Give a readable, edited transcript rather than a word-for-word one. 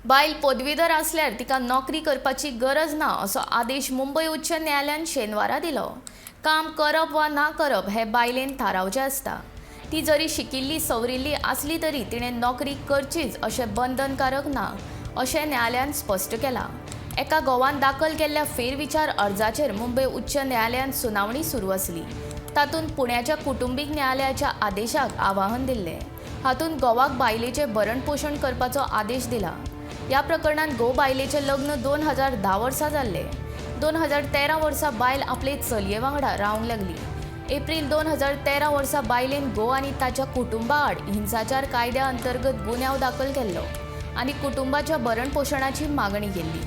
बायल पदवीधर आसल्यार तिका नोकरी करपाची गरज ना असो आदेश मुंबय उच्च न्यायालयान शेनवारा दिलो. काम करप वा ना करप हे बायलेन थारावचें आसता. ती जरी शिकिल्ली सवरिल्ली आसली तरी तिणें नोकरी करचीच अशें बंधनकारक ना अशें न्यायालयान स्पश्ट केलां. एका घोवान दाखल केल्ल्या फेरविचार अर्जाचेर मुंबय उच्च न्यायालयान सुनावणी सुरू आसली. तातूंत पुण्याच्या कुटुंबीक न्यायालयाच्या आदेशाक आवाहन दिल्लें. हातूंत घोवाक बायलेचें भरणपोशण करपाचो आदेश दिला. ह्या प्रकरणांत घोव बायलेचें लग्न 2010 वर्सा जाल्लें. 2013 वर्सा बायल आपले चलये वांगडा रावंक लागली. एप्रील 2013 वर्सा बायलेन घोव आनी ताच्या कुटुंबा आड हिंसाचार कायद्या अंतर्गत गुन्यांव दाखल केल्लो आनी कुटुंबाच्या भरणपोशणाची मागणी केल्ली.